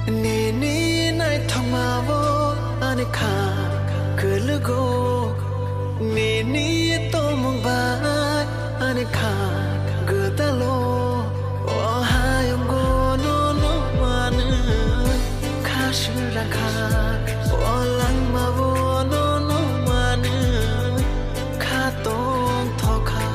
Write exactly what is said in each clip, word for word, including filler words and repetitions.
Nini naithokmao ani kha kwlwgo, nini tongmung bai ani kha gwdalo. O hayungo nono manwi kha swrang kha, o langmao nono manwi kha tongthok kha.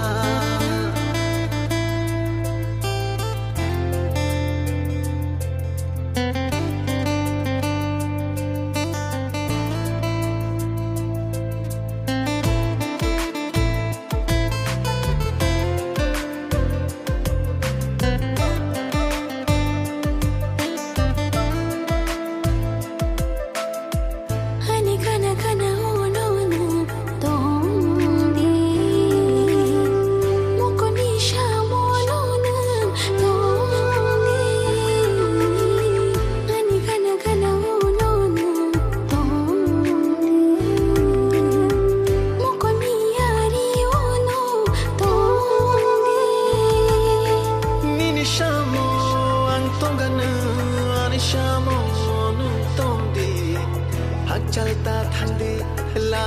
Ani khana khana ulo nwng tong di. Mokol ni samo ulo nwng tong di. Ani khana khana ulo nwng tong di. Mokol ni yari ulo tong di. Nini samo ang tongano, ani samo nwng tong di. Hakchal ta thang di, la